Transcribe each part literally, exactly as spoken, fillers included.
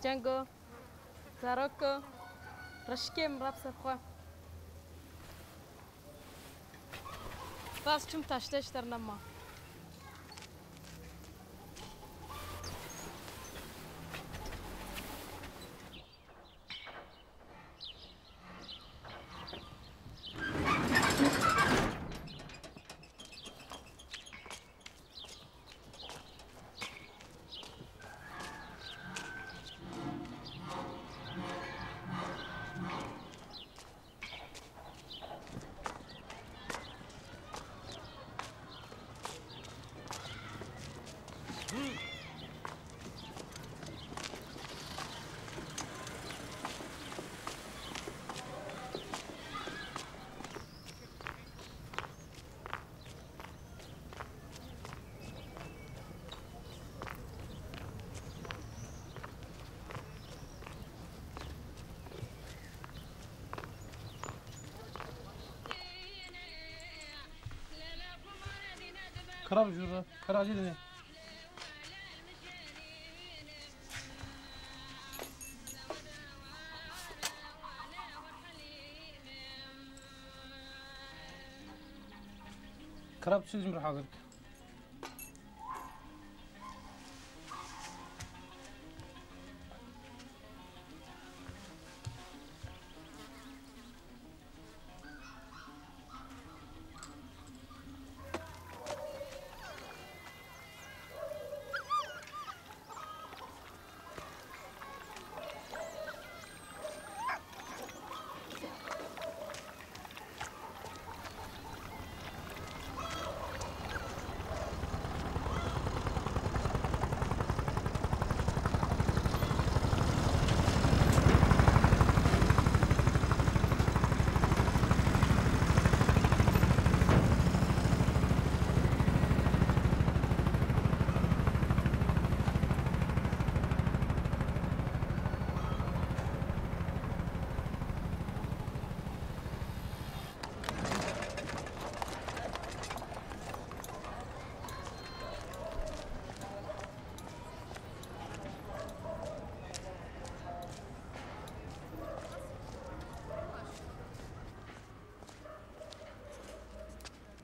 Cengo, zaroko, rişkê min re bi ser xwe. Bas çûm taştê ji te re nema. Kira bi jûr re, kira acî dinê. Kira bi çi jim re hazir ke.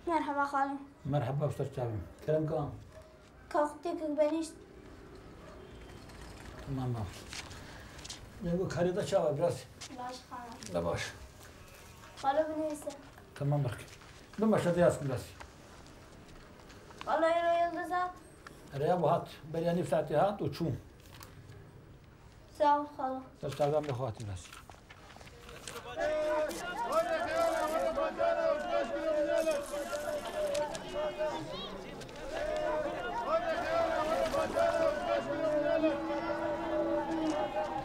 Merhaba xalo. Merhaba usta çavim. Kerem kan. Kalk tek benişt. Tamam bak. Ne bu karıda çava biraz. Baş xalo. Da baş. Xalo binêse. Tamam bak. Ben başladı yazsın biraz. Xalo ero yıldız hat. Reya bu hat. Beriya nif saati hat uçum. Sağ ol xalo. Te çavan bi xwe hatî nasî.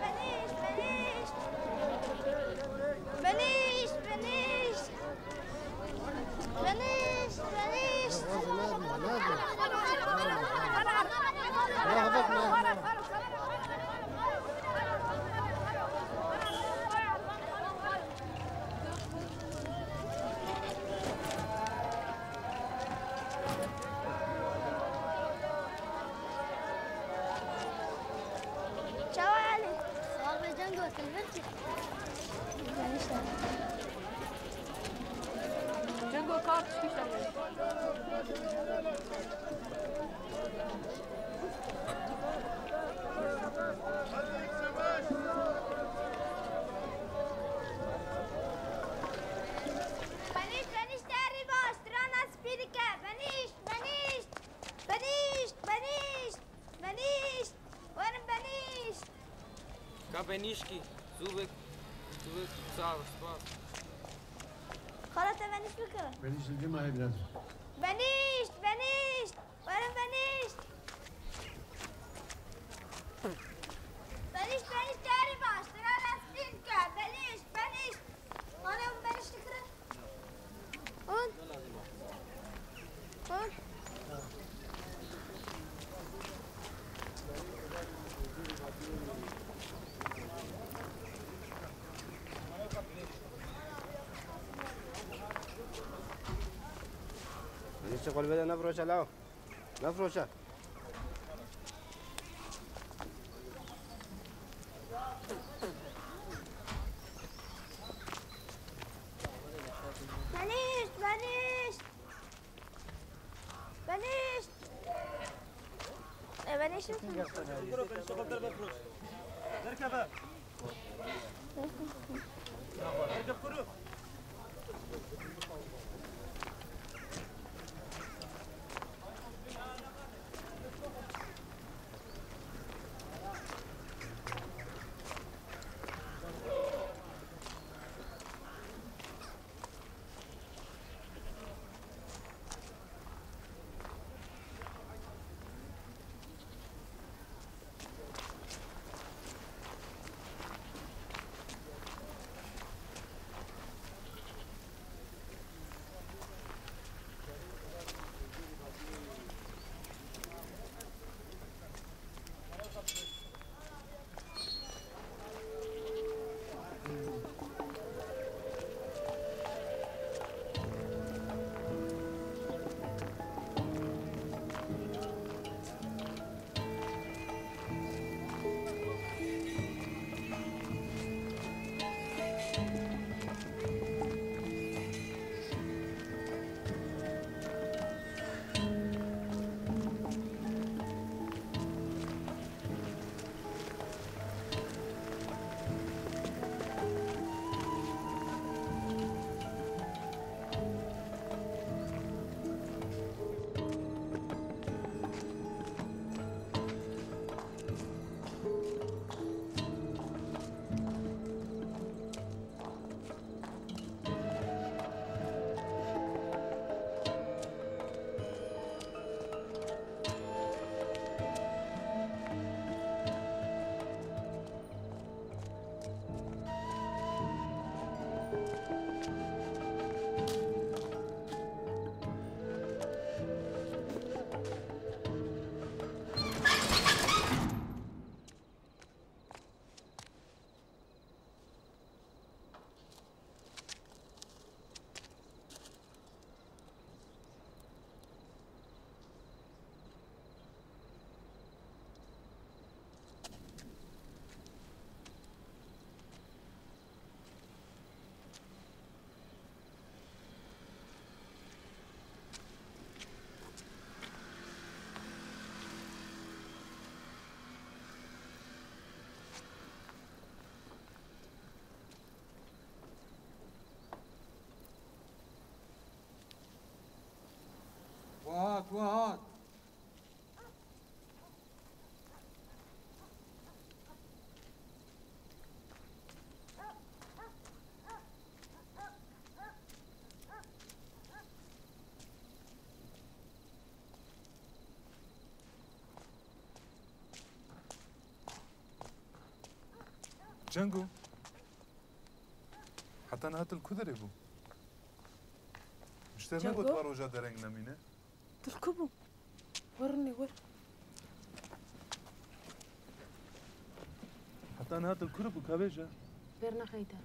Benîşt, benîşt. Benîşt, benîşt. Benîşt, benîşt. Çawa Elî? Sağ ol, Cengo, tilvir çi? Cengo, kar çıkışlar. Benîşt, benîşt, derî baş, strana spî dike. Benîşt, benîşt, benîşt, benîşt, benîşt. Werin benîşt. Ka benîşkî, zû bik, zû bik, sağ ol, spas. Xala te benîşt bikir. Benîşt li cima heye biraz. Benîşt, benîşt. Werin benîşt. Benîşt, benîşt, derî baş. Dira rastîn ke. Benîşt, benîşt. Mane hûn benîşt dikirin? Hûn? Hûn? Benîşt qulbe de nefroşe law. Nefroşe. Benişt, benişt. Benişt. E, benişt. Derkeve. Wehat, wehat. Cengo. Heta niha tu li ku derê bû? Ji te Cengo? Negot wa roja dereng nemîne? Tu li ku bû? Wer rûnê wer. Heta niha tu li ku bû ka bêje? Bêrnaxeyî de.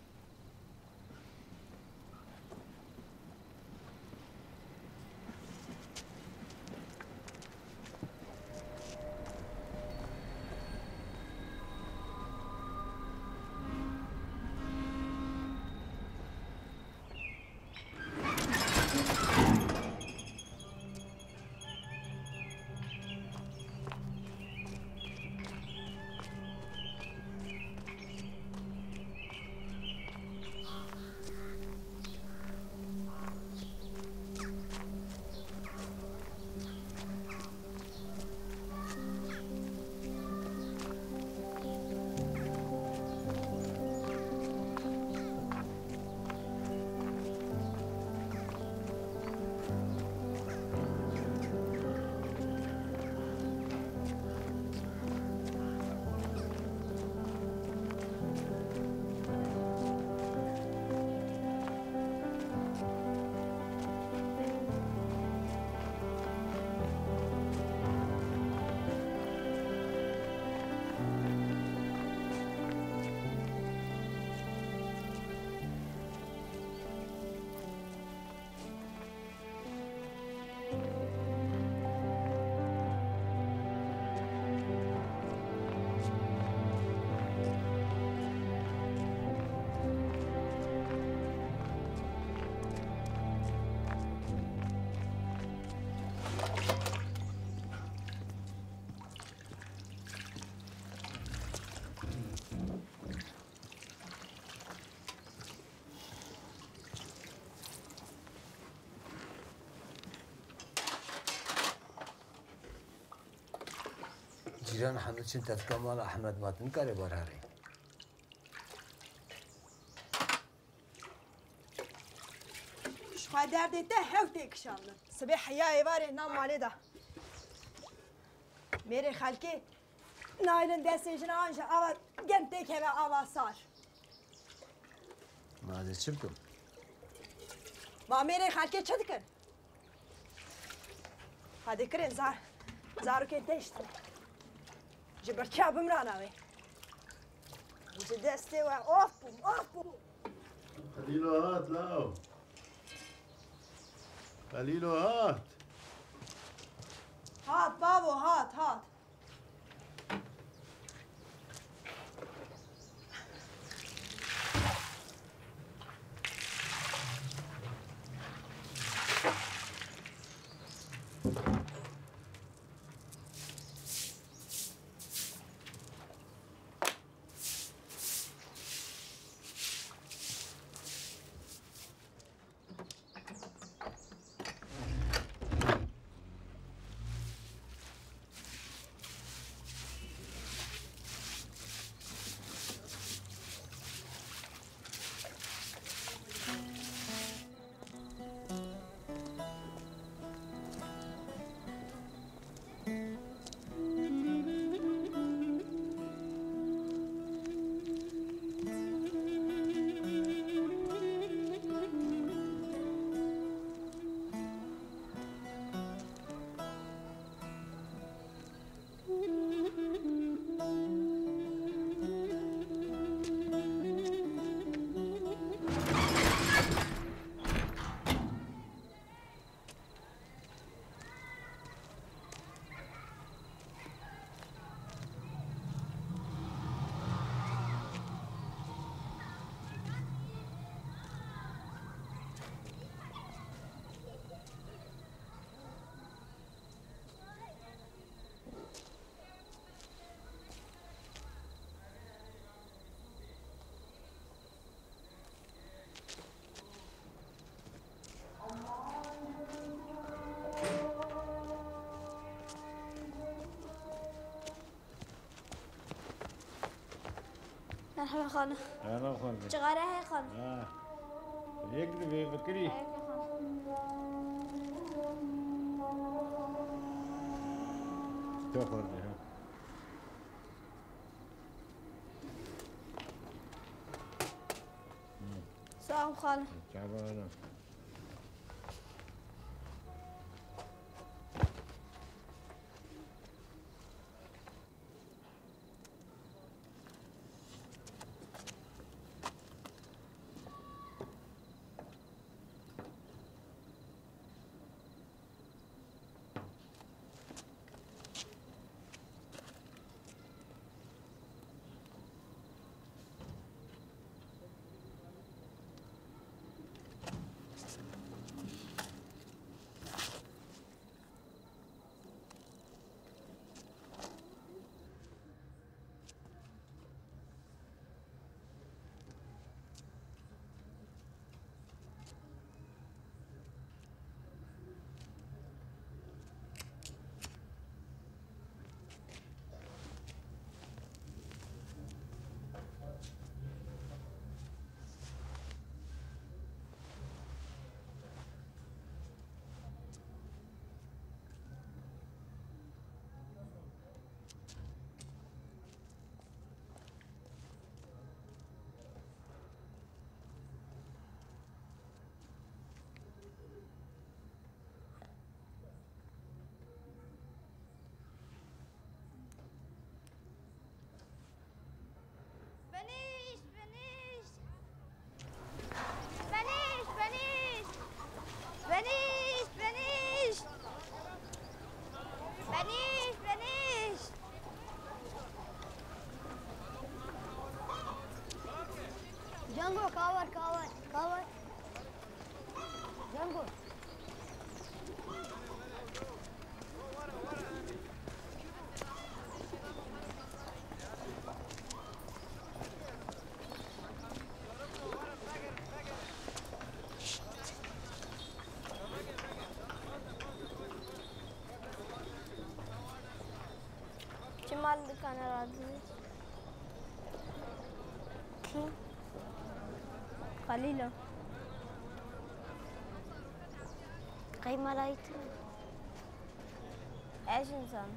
Cîran hemû çin tevka mala Ehmed ma tu nikarê bar herî. Ji xwe derdê te hew tê kişandin. Sibê heya êvarê nav malê de. Mêrê xelkê naynin destê jina an ji ava gem têkeve ava sar. Ma ez ê çi bikim? Ma mêrê xelkê çi dikin? Hadi kirin zar, zarokên te işte. Ji birçiya bimrana wê. Ji destê we of bûm, of bûm. Xelîlo hat law. Xelîlo hat. Hat bavo, hat, hat. Merhaba xanım. Merhaba xanım. Cigara heye xanım. Ha. Yek de bir fikri. Heye xanım. Çok oldu ha. Sağ ol xanım. Çaba oğlum. Mal dikane radî. Kî? Xalîlo. Qey malayî tu? Ez insan.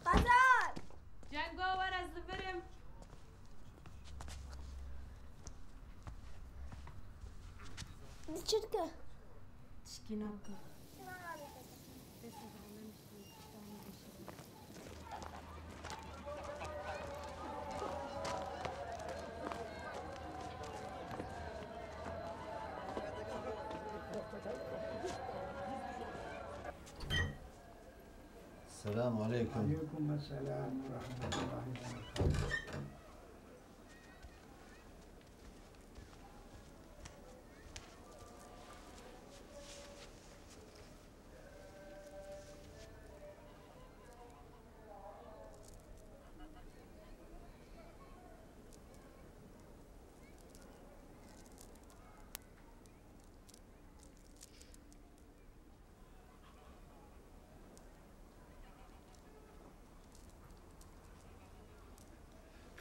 Xezal! Cengo, were ez li vir im. Çi dike? Tişkî nake. Selamun aleyküm. Aleyküm selam ve rahmetullahi ve berekatuhu.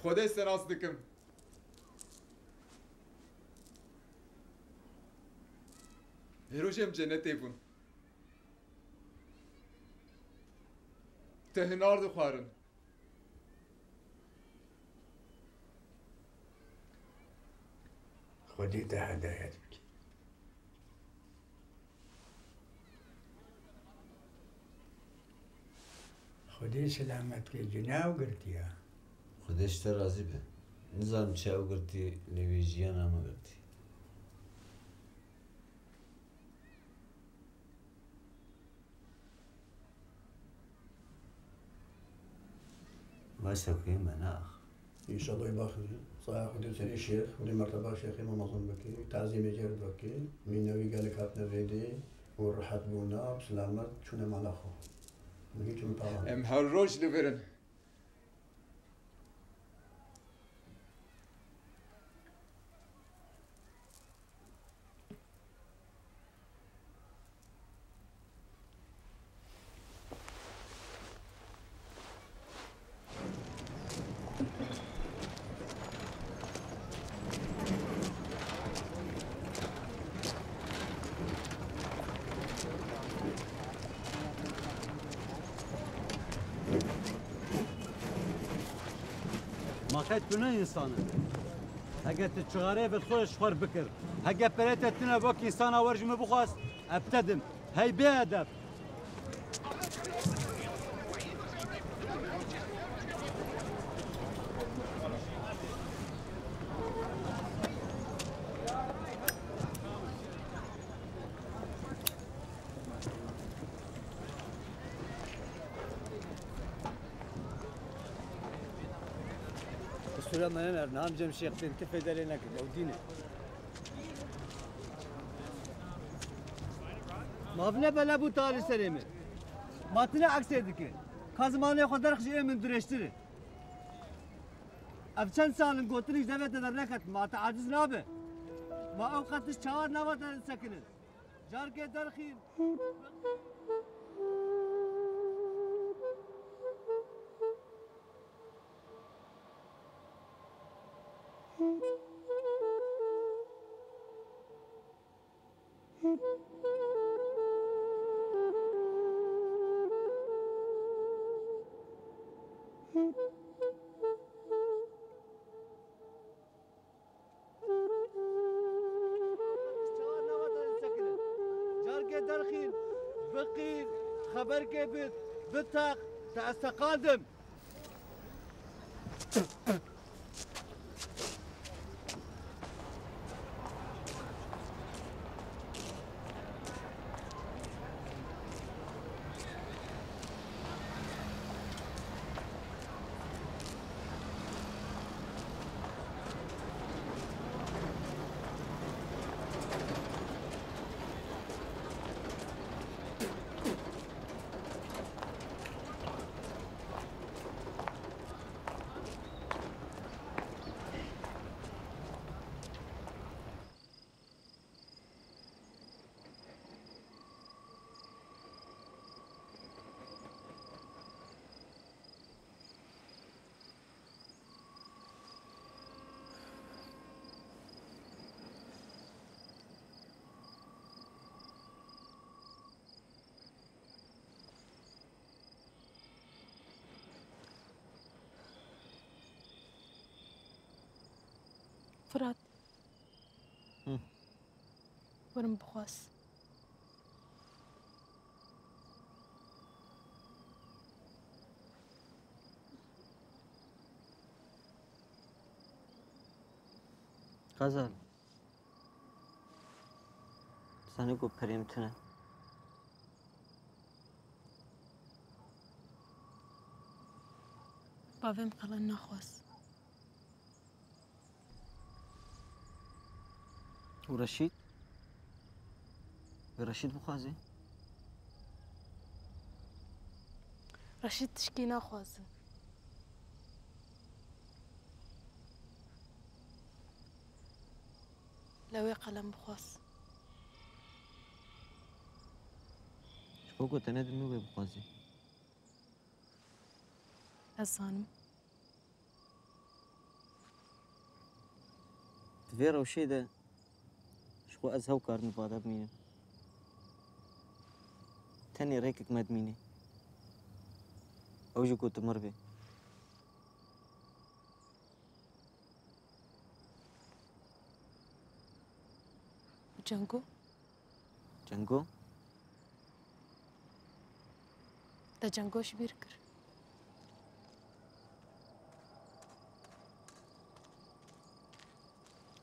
Xwedê senas dikim. Hêroşê em cenetê bûn. Te hinar dixwarin. Xwedê te hedayet bike. Xwedê selamet ke, cina ew girtiya. Xwedê ji te razî be. Nizanim çi ew girtî, lê wê jiyana min girtî. Baş sekuyê me ne ax. Înşallah bax, saya Xwedê serê şêx, Xwedê merteba şêxê me mezin bike, tazîmê cêr bike, mînewî gelek hatine vêdê û rehet bûna, bi selamet çûne mala xwe. Min hîç min tawa. Em her roj li vir in. Ma qey tu ne însan e? Heke tu çixareyê bi xwe ji xwe re bikir, heke perê te tune wek însana wer ji min bixwast, ez bi te dim. Hey bêedeb! Qisûra me ne, niha em cem şêx tên, ti fêde lê nekir, ew dîn e. Ma vine bela bû talî serê min. Ma tine eksê dike. Ka zimanê xwe derxî, ê min dirêjtir e. Ev çend sal in gotinik devê te derneket, ma te aciz nabe. Ma ew qet çawa nava te disekinin. Carkê derxîn. Ke derxîn, biqîr, xeberkê bid, biteq, te ez teqandim. Firat. Hı. Werim bixwaz. Xezal. Zanî ku perê min tune. Bavê min qelen naxwaz. Û Reşîd? Wê Reşîd bixwaze? Reşîd tişkî naxwaze. Lewê qelem bixwaz. Ji bo ku te nedimî wê bixwazî. Ez zanim. Di vê rewşê de ji xwe ez hew karim vada bimînim. Tenê rêkek me dimîne. Ew jî ku tu mir bê. Cengo? Cengo? Te Cengo ji bîr kir.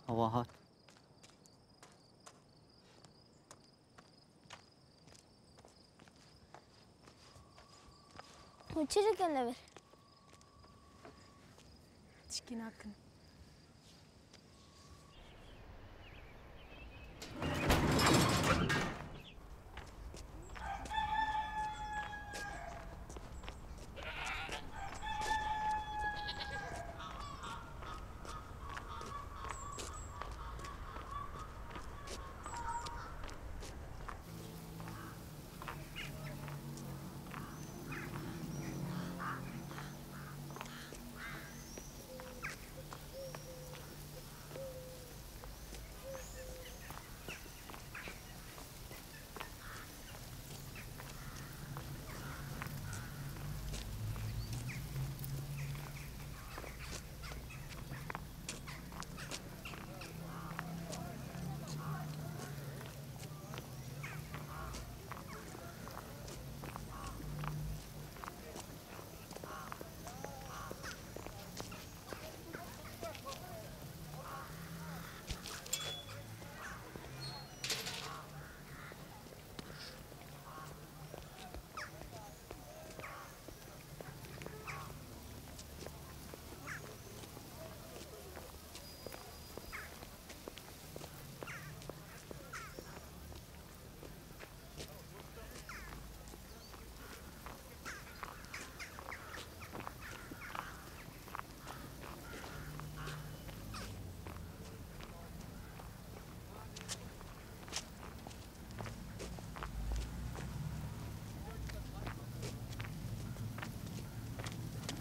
Ewa hat. Hûn çi dikin li vir? Tişkî nakin.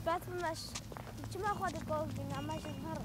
Fatma, çima xwe dikovîne, me jin her.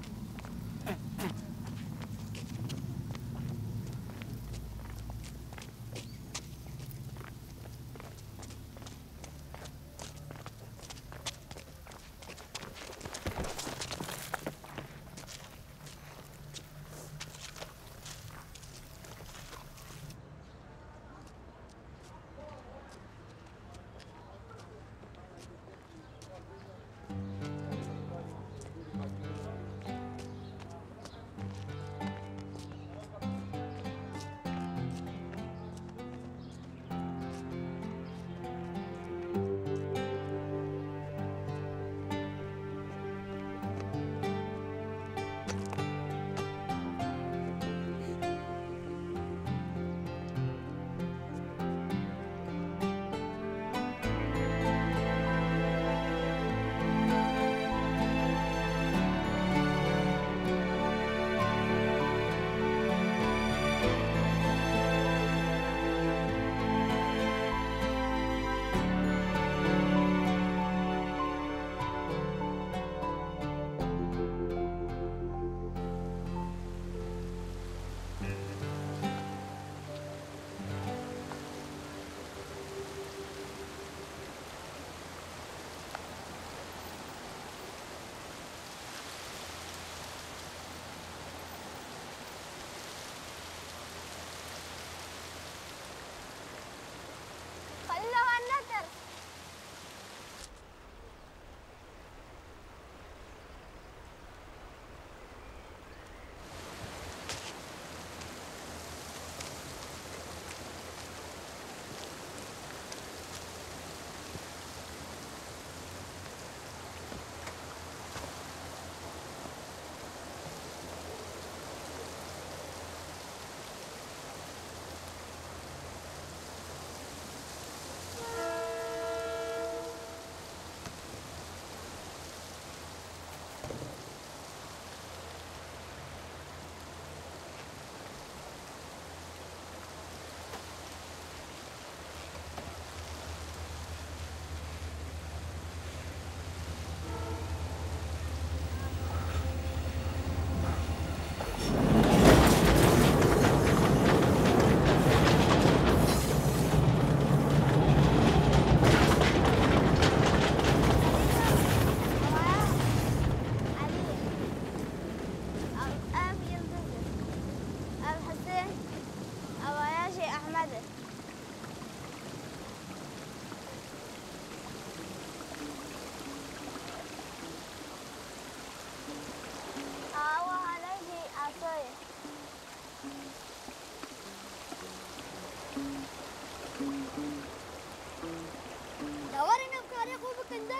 Tinde,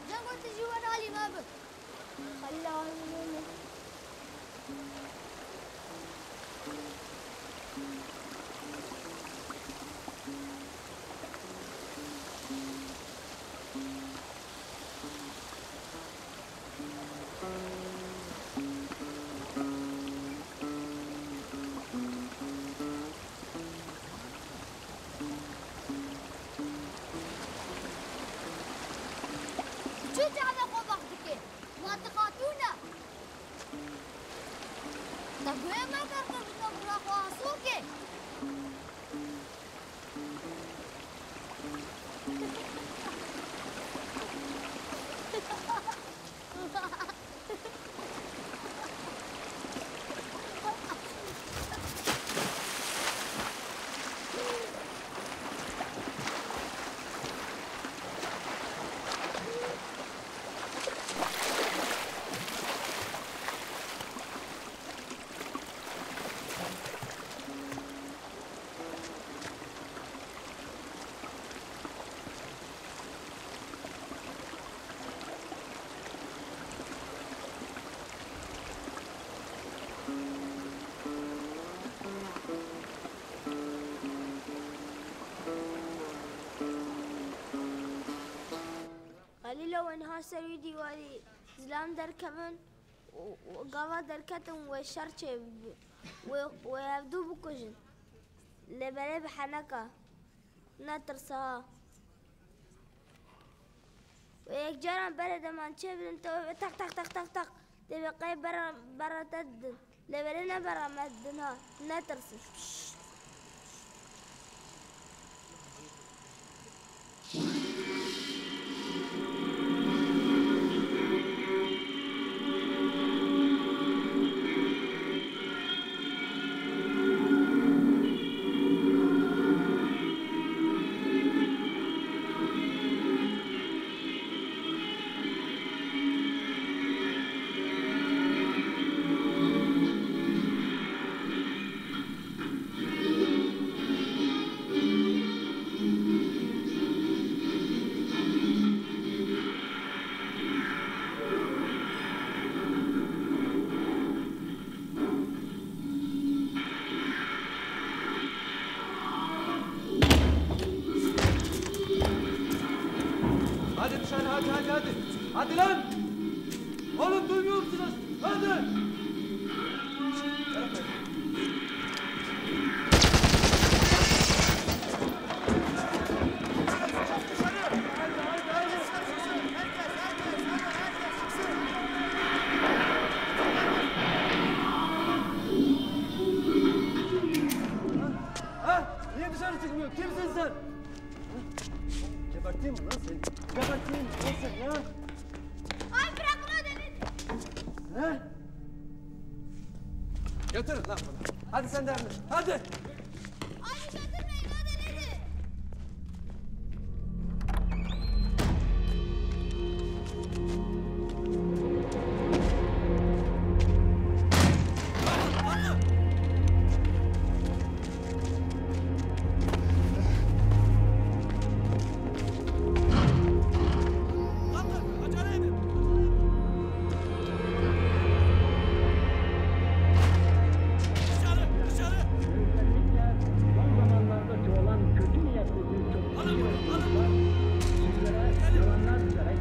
cengo tu jî were alî me bi. Xelîl awa min. Çi çawa xwe bax dike? Ma tu xatûn e. Te guhê me derxist, tu bira xwe asûk e. Xelîlo, wê niha ser wî dîwarî zilam derkevin û, û gava derketin wê şer çêbibî. Wê, wê hevdû bikujin. Lê berê bi heneka. Netirse ha. Wê yek caran berê demançê bidin, te wê tak tak tak tak tak. Tê wê qey bera, bera te didin. Lê berê ne bera me didin ha. Netirsin. Hadi dışarı, hadi, hadi, hadi. Hadi lan! Oğlum, duymuyor musunuz? Hadi! Ha? Niye dışarı çıkmıyor? Kimsin sen? Geberteyim mi lan seni? Geberteyim mi lan seni, ha? Ay, bırak lan elini. Ha? Getirin lan bunu. Hadi sen de Emre. Hadi. Ay, götürmeyin lan elini. Özellikle son zamanlarda çoğalan kötü niyetli birçok kişi ve gruplar sizlere yalanlar düzerek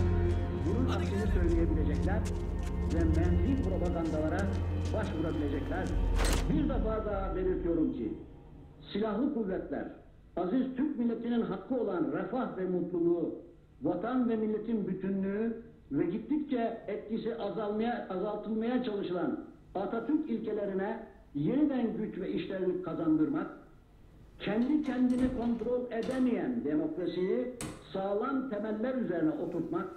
bunun aksini söyleyebilecekler ve menfi propagandalara başvurabilecekler. Bir defa daha belirtiyorum ki, silahlı kuvvetler, aziz Türk milletinin hakkı olan refah ve mutluluğu, vatan ve milletin bütünlüğü ve gittikçe etkisi azalmaya, azaltılmaya çalışılan Atatürk ilkelerine yeniden güç ve işlevlik kazandırmak, kendi kendini kontrol edemeyen demokrasiyi sağlam temeller üzerine oturtmak,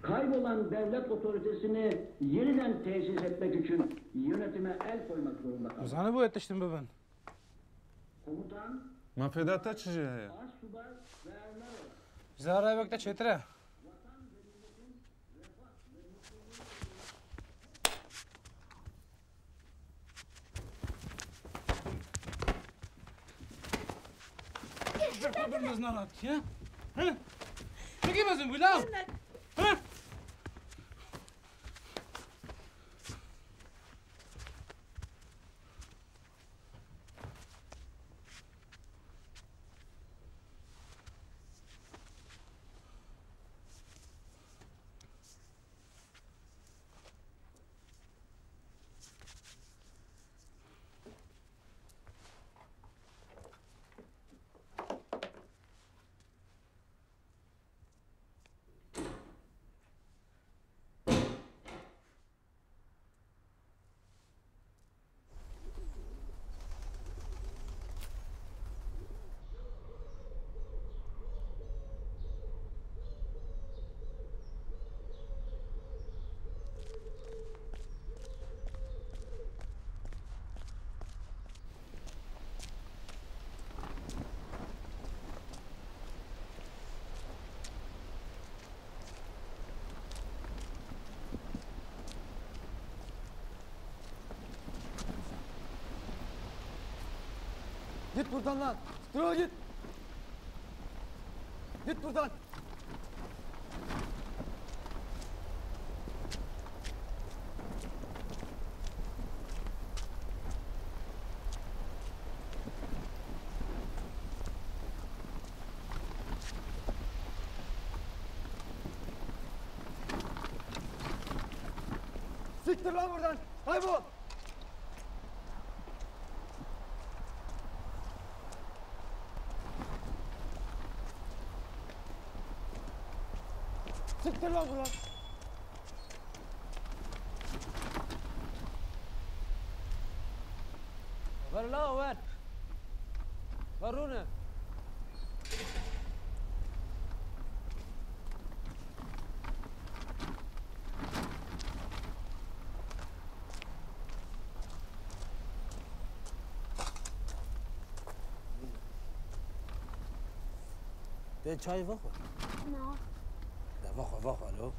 kaybolan devlet otoritesini yeniden tesis etmek için yönetime el koymak zorunda kaldı. Zanîbû yetiştim bibin. Komutan, Ma fêda te çi jê heye? Astsubay ve Ermero. Ji rayvek te çêtir e. Ji xwe bin mezin nehat kî, he? He? Kî mezin bû, law? Heh? Git buradan lan. Dur git. Git buradan. Siktir lan buradan. Kaybol. Siktir lan buradan. Ver la, ver. Ver rûne. Tê çayê vexwe? Na. De vexwe, vexwe lo.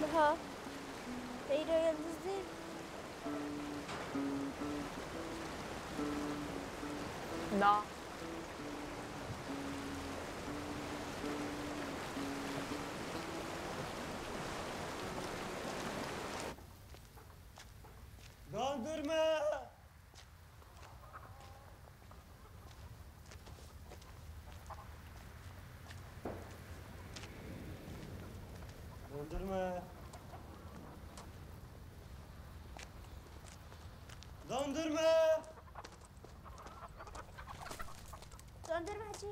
Niha te îro yildiz dît? Na. Dondurma! Dondurma! Dondurma! Dondurmacı.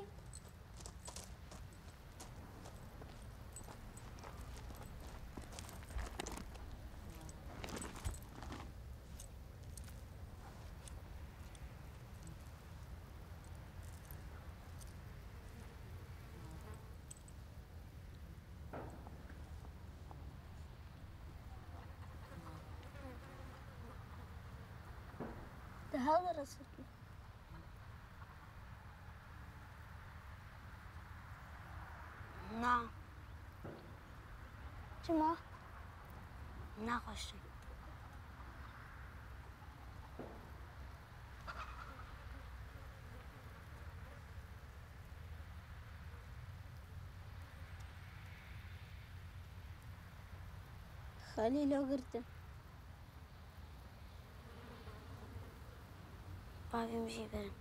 Daha da rahatsız. Na. Çima? Naxweş e. Belê, lo girtin. Bavê min jî birin.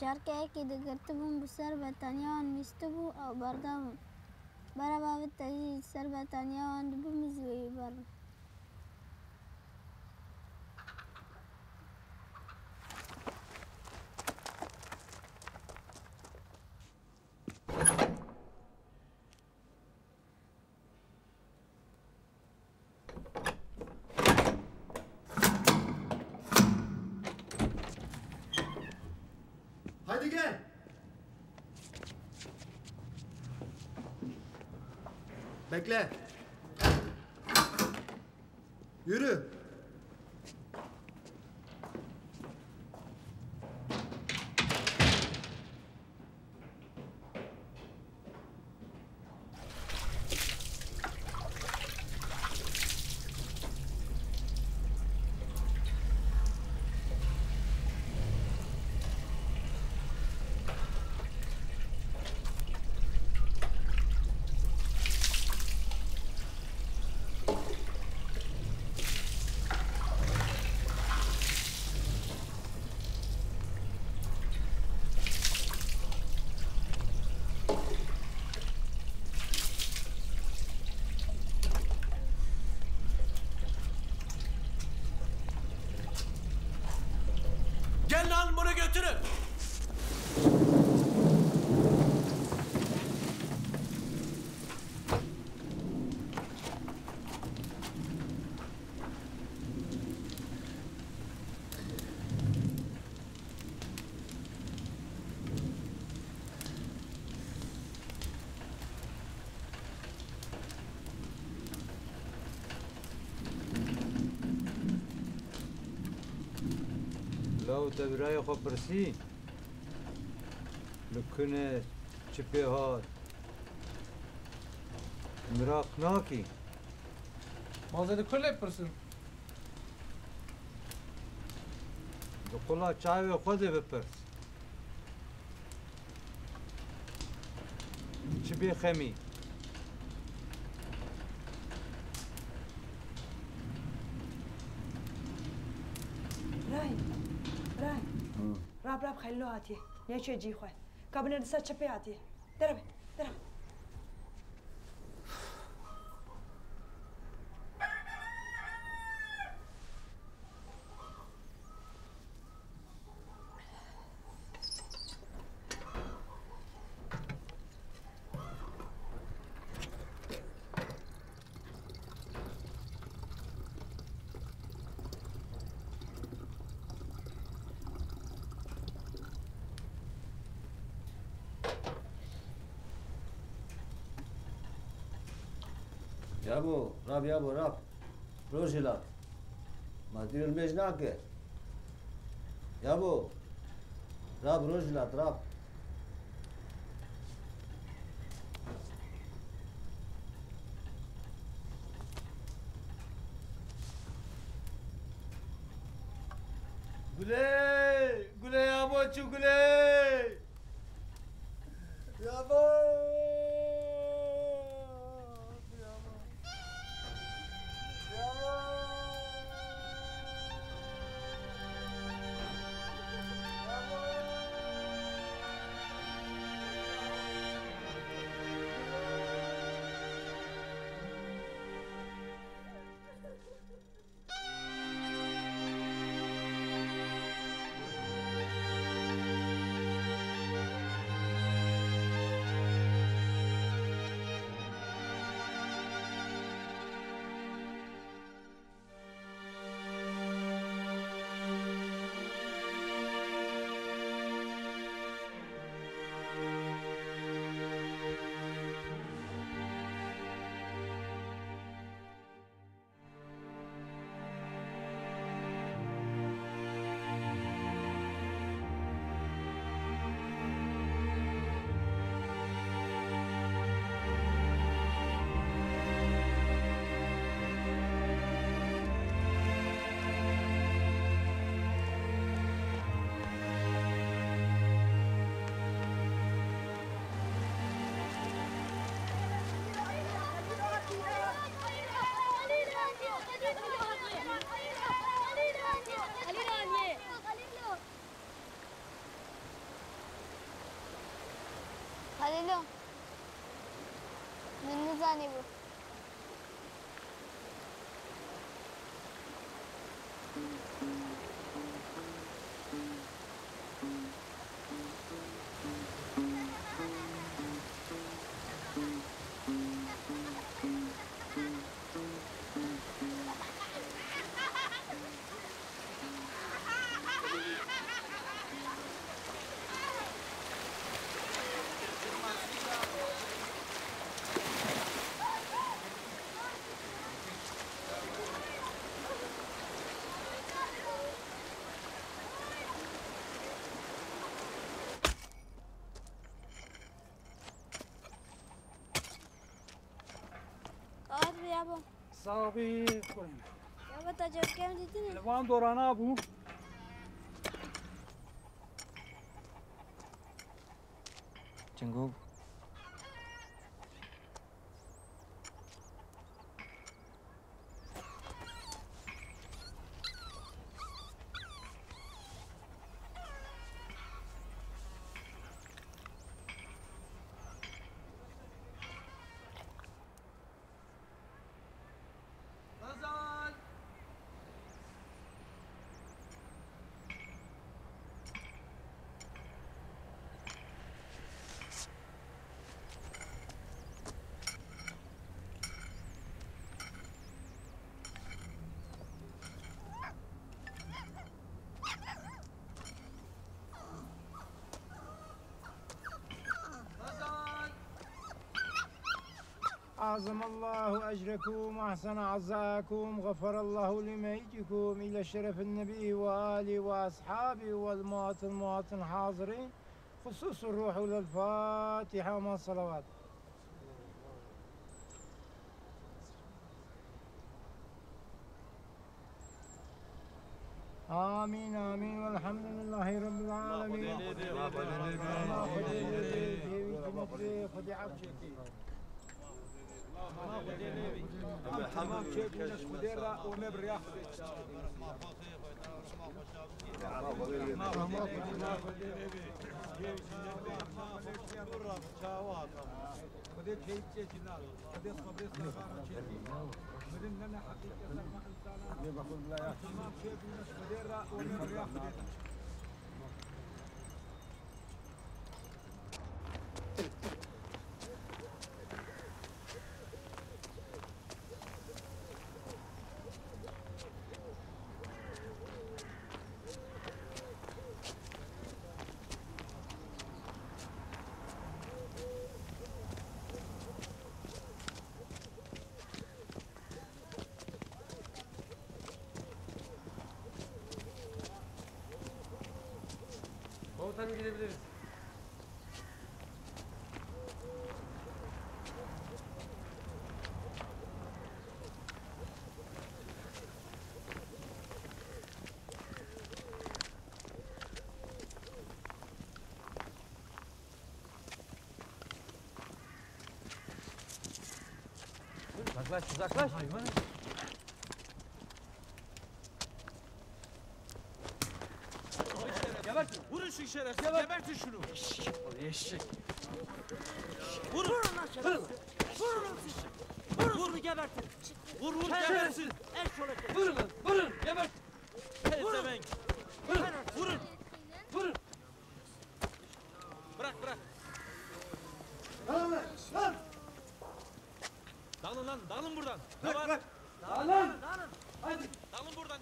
Carkê yekê digirtibûn, bi ser betaniya wan nîstibû ew berdabûn. Berê bavê te jî li ser betaniya wan dibimizî wê jî berin. Haydi gel. Bekle. Yürü. Gelin alın, bunu götürün. Law te birayê xwe pirsî, li ku ne, çi pê hat? Miraq nakî? Ma ez ê li ku lê bipirsim? Di qula çavê xwe de bipirs. Çi bêxemî? Birayê, birayê. Hı. Rab, Rab, Xelîlo hatiye. Neçûye cî xwe. Ka binêre ser çi pê hatiye. Derebe, derebe. Yabo, Rab, yabo, Rab. Rojhilat. Ma dîril mêj nake. Yabo. Rab, Rojhilat, Rab. Gulê, Gulê, yabo çû Gulê. Yabo. Alo. Min nizanîbû. Qewet bî yabo. Sax bî, kurê min. Yabo, te cevkê min dîtî ne? Li van dorana bû. Çingo bû. Xezal! أعظم الله أجركم وأحسن عزاءكم، غفر الله لميتكم إلى شرف النبي وآله وأصحابه والمواطن، مواطن حاضرين، خصوص الروح للفاتحة مع الصلوات. آمين، آمين، والحمد لله رب العالمين. Xwedê keyf çê cilal, Xwedê sebrê servana çê kî. Mirin nene heqîqe serva insana. Tamam çê bûne Xwedê ra û ne riya Xwedê. Komutanım, gidebiliriz. Uzaklaş, uzaklaş. Gebertin. Vurun şu şerefsizi. Gebertin şunu. Eşek. Vurun. Vurun lan şerefsizi. Vurun lan siz. Vurun bunu, gebertin. Vur, vur, gebersin. Vurun lan. Vurun. Gebertin. Pezevenk. Vurun. Vurun. Vurun. Bırak, bırak. Dağılın lan, dağılın buradan. Ne var? Dağılın. Dağılın. Hadi. Dağılın buradan.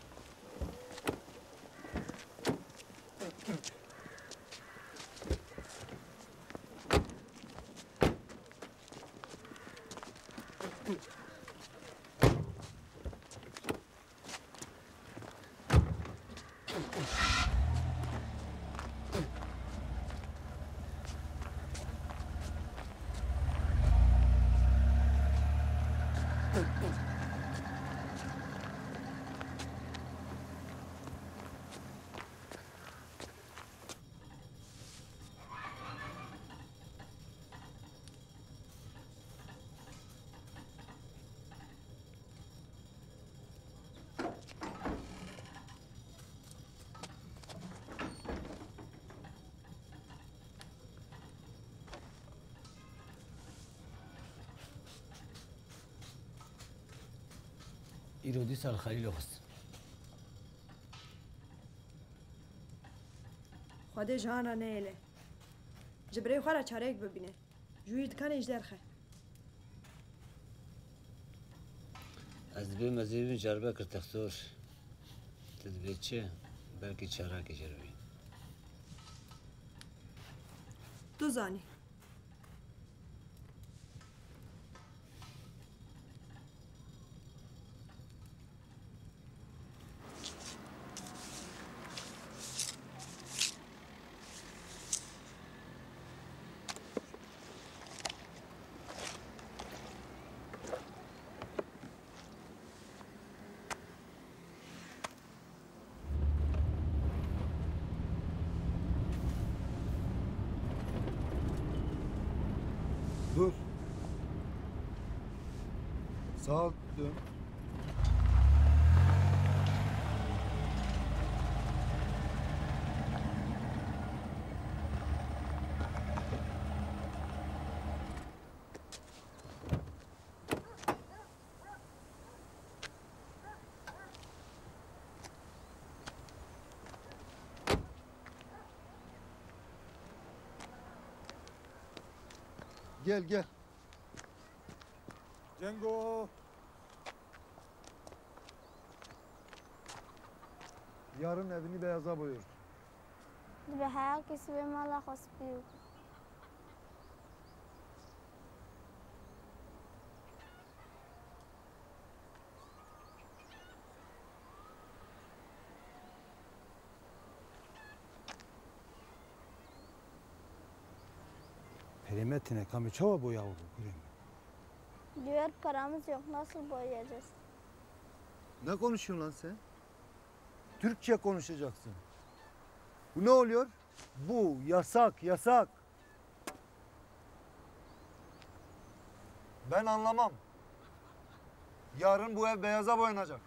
Îro dîsa li Xelîlo xist. Xwedê ji han re neyêle. Ji birê xwe re çareyek bibîne. Ji wî dikanê ji derxe. Ez dibêm ez ê bibim carbekir textor. Tu dibê çi? Belkî çarekê ceribî. Tu zanî. Dur. Sağa dön. Gel, gel. Cengo. Yarın evini beyaza boyuyorsun. Dibe her kesî vê mala xwe spî bike. Perê me tine, kamê çawa boya û kurê me? Diyor, paramız yok, nasıl boyayacağız? Ne konuşuyorsun lan sen? Türkçe konuşacaksın. Bu ne oluyor? Bu yasak, yasak. Ben anlamam. Yarın bu ev beyaza boyanacak.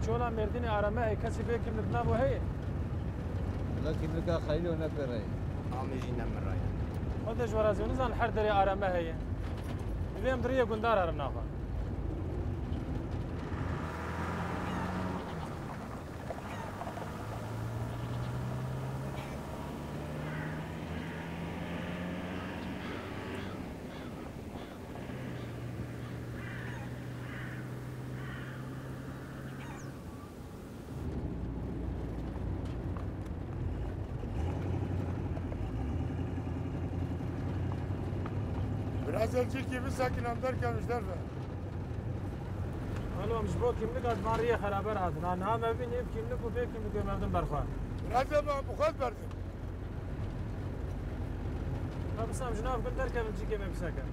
Çola Mêrdînê arame heye, kesî bê kimlik nabo heye? Wela kimlika xeylê ne pê re ye. Amê jî ne min re ye. Xwe de ji we razî, nizanin her derê arame heye. Divê em di riyê gundar herin naxwe. Biraz cîlkî bisekin, em derkevin ji derve. Alo, em ji bo kimlika di van riyê xeraber hatin. Ha, niha me bîn, ev kimlik û vê kimlikê mevdin berxwe. Biraz em bi xwe berdim. Ka bisam ji nav gund derkevin, cîkê me biseke.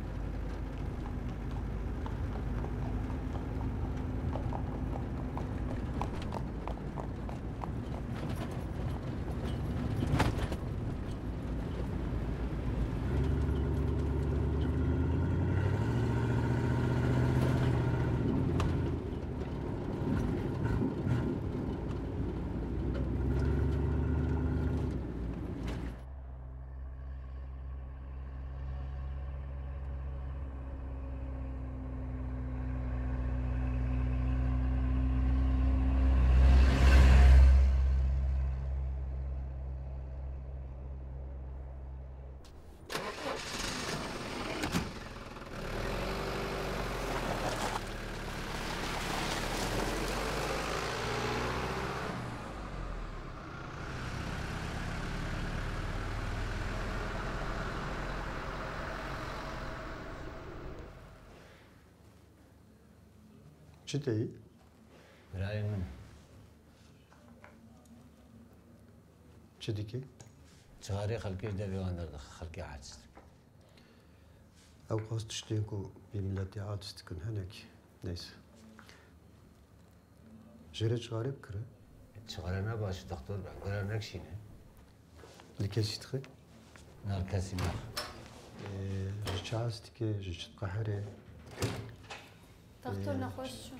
Çi tê yî? Birayê min. Çi dikî? Çixarê xelkê ji devê wan derdixe, xelkê aciz dike. Ew qas tiştên ku bî miletê aciz dikin hene kî. Neyse. Jê re çixarê bikire. Çixare ne baş, doktor be. Gura nekşîne. Li kesî dixe? Na, li kesî naxe. Ee, ji çi hez dike, ji çi diqehere? Doktor Ee, nexweş çû.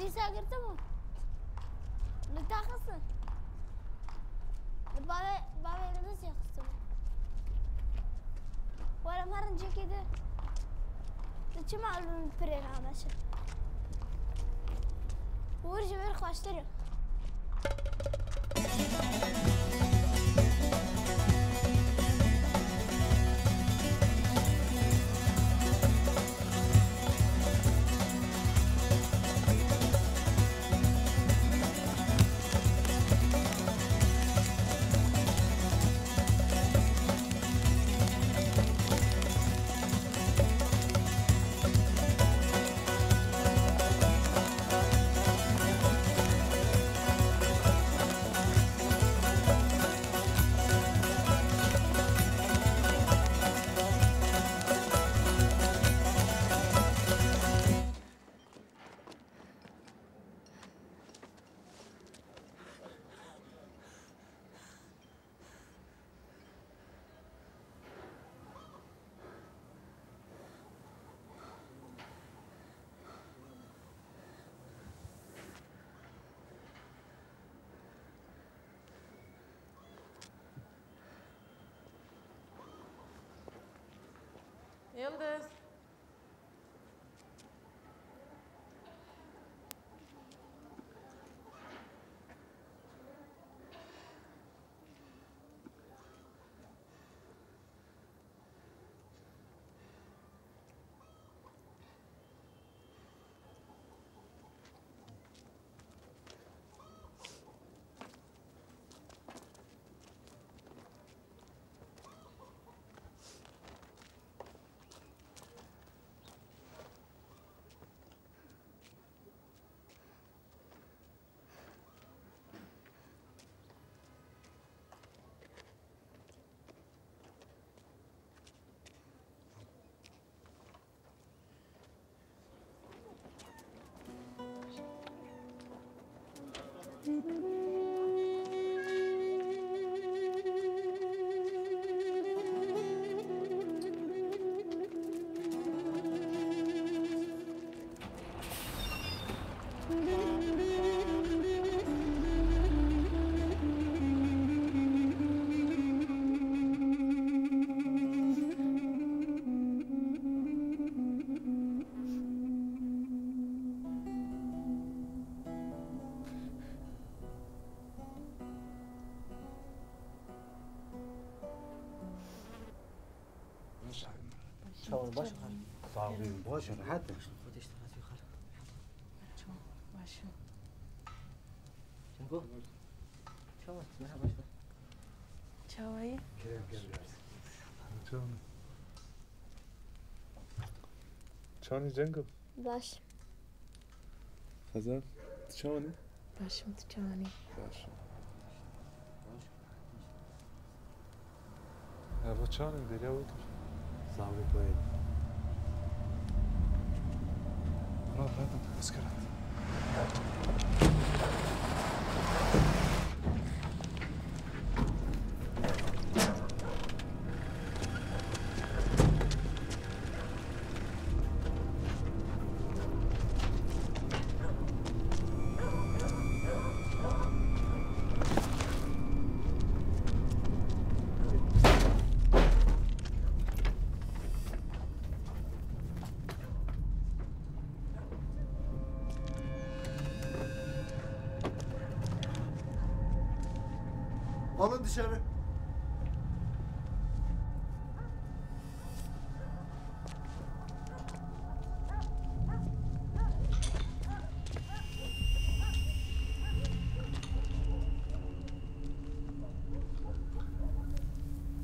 Dîsa girtibû. Li te xistin. Li bavê, bavê li destê xistin. Were me rincekê de. Tu çima li pirê nameşe? Wir ji vir xweştir e. Yıldız. Çawa baş xal? Sağ olun, baş, rahat. Xwedê ji te razî xal. Çawa? Baş in. Çawa? Merhaba, baş. Çawayî? Kerem, kerem. Çawa? Çawa ne Cengo? Baş. Xezal, tu çawa ne? Baş im, tu çawa ne? Baş. Eva çawa ne? Derya wekir. Sağ ol, koyun. Rahat, rahat, esker rahat. Alın dışarı.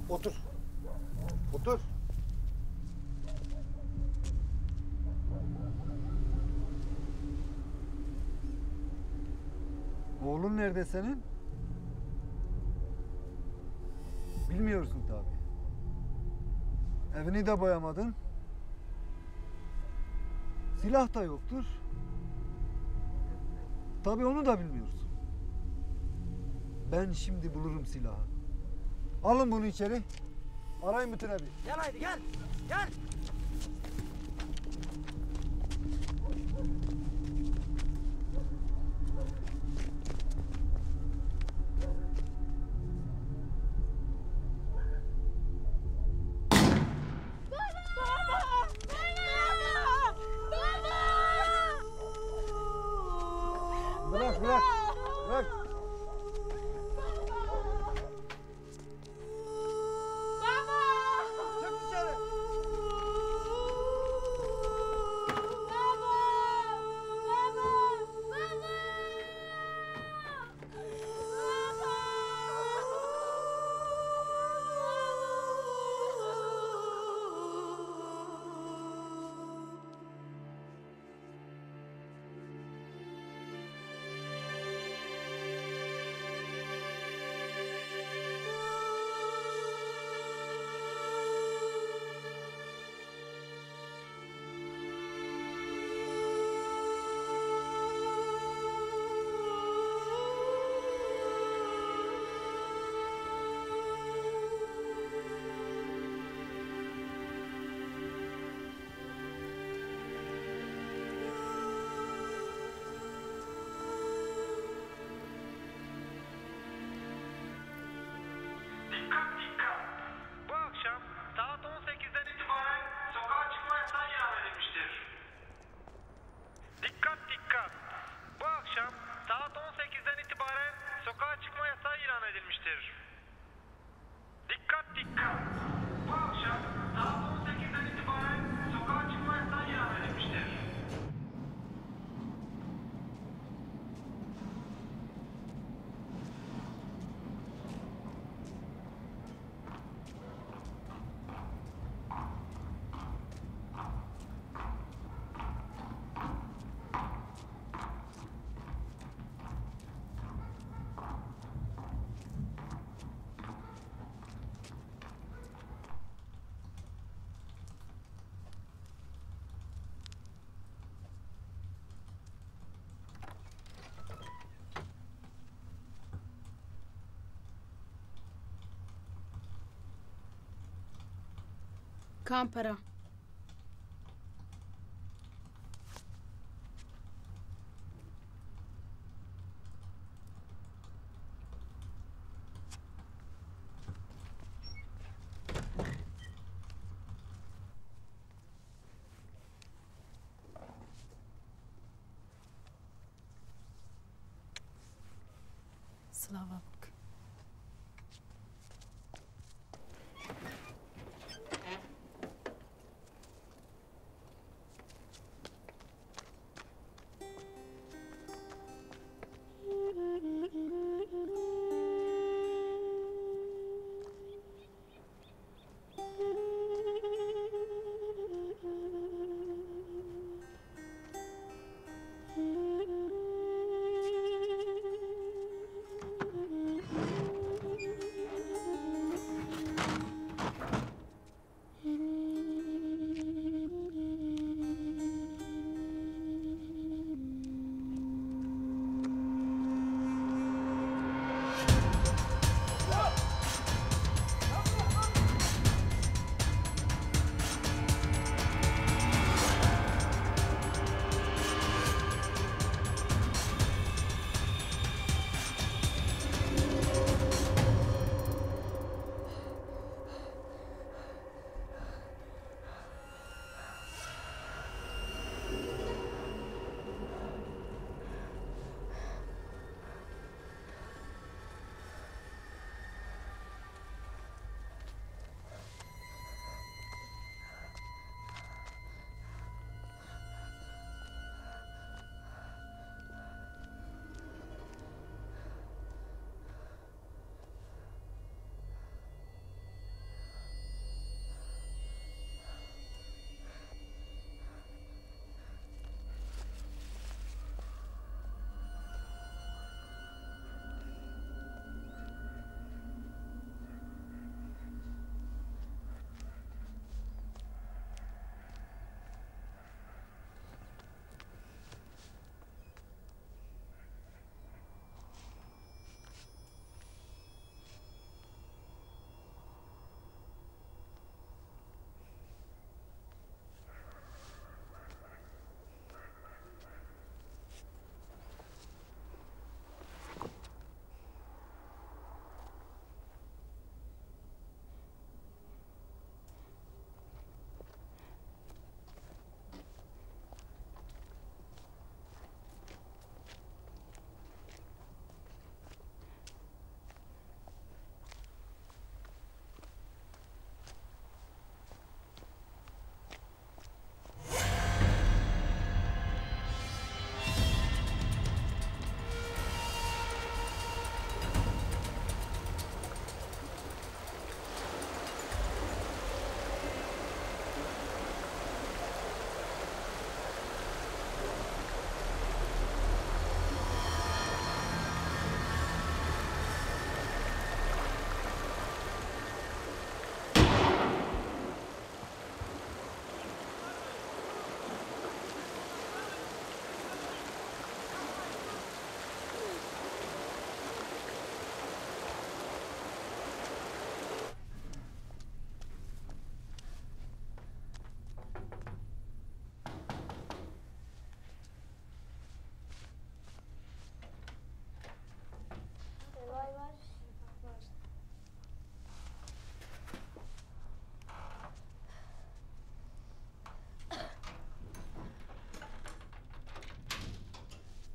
Otur. Otur. Oğlun nerede senin? Bilmiyorsun tabii. Evini de boyamadın. Silah da yoktur. Tabii onu da bilmiyorsun. Ben şimdi bulurum silahı. Alın bunu içeri. Arayın bütün evi. Gel haydi gel. Gel. Kampera. Slava bûk.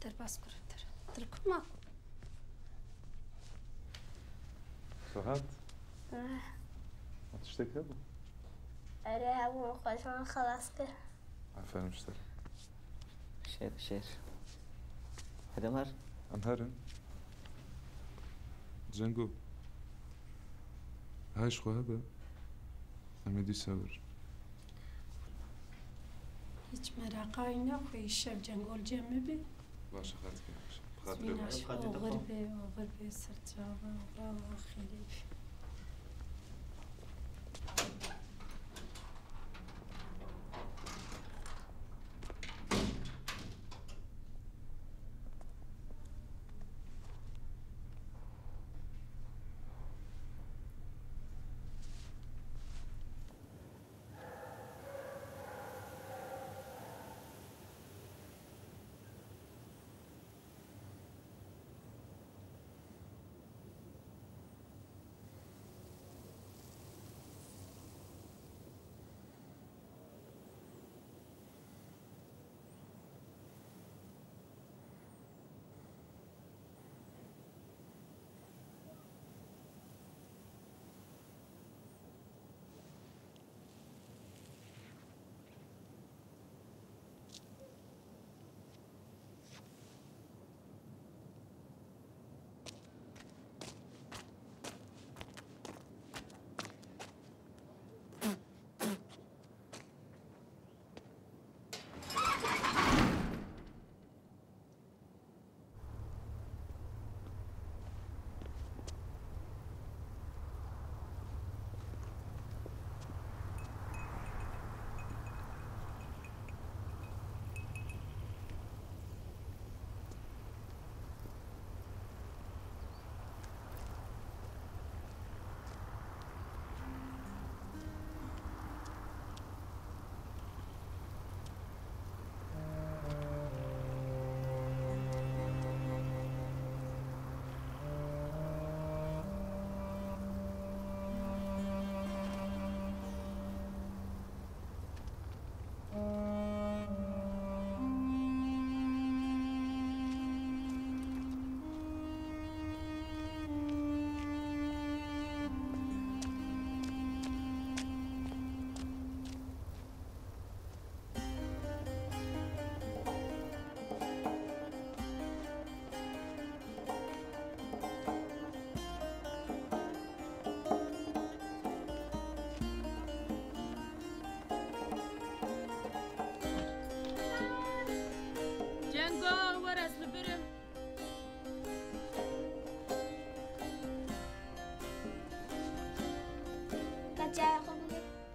Derbas kurim te re. Dilkuma. Rahat. Ah. Tiştek hebû? Erê hebû, xwe ji wan xelas kir. Aferin ji te re. Şêr, şêr. Hede em her. Em herin. Cengo. Hay ji xwe hebe. Em ê dîsa werin. Hiç meraqa wî naxwe, îşev Cengol cem me be. Baş e, xatir ke. Xatir ke. Mînaş, oxir be, oxir be, serçava, bravo, xêrê be.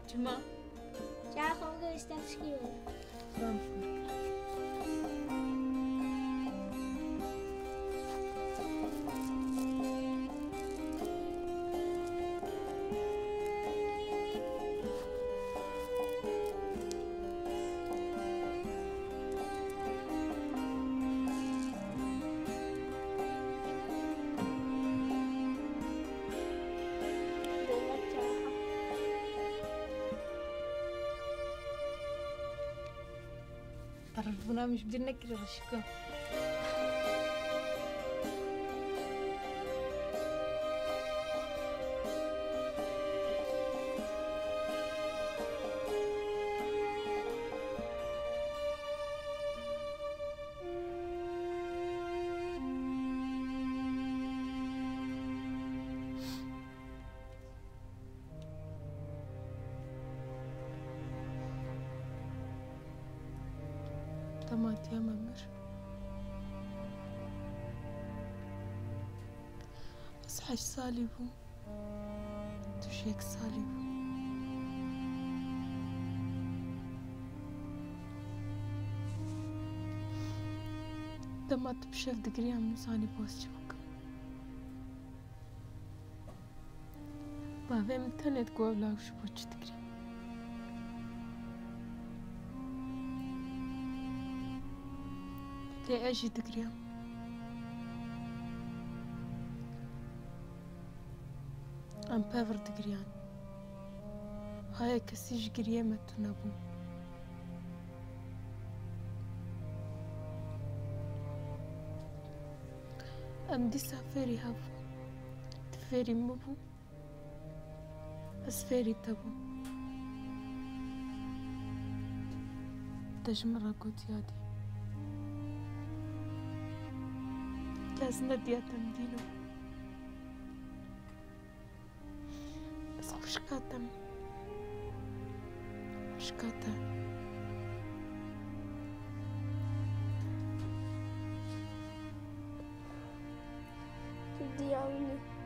Çima? Çawa xwe bigihîşte pişkî were. Qererbûna min ji bîr nekiribe şiko. Dema diya me mir, ez heşt salî bûm, tu jî yek salî bû. Dema tu bi şev digirî, em nizanî baz çi bikim. Bavê min tenê digot, ew law ji bo çi digirî? Lê ez jî digiriyam. Em pevir digiriyan. Haya kesî ji giriyê me tune bû. Em dîsa fêrî hev bûn. Tu fêrî min bû, ez fêrî te bûm. Te ji min re got yadî. Lê ez nediya te min dîno. Ez xwişka te me. Xwişka te. Tu diya min î.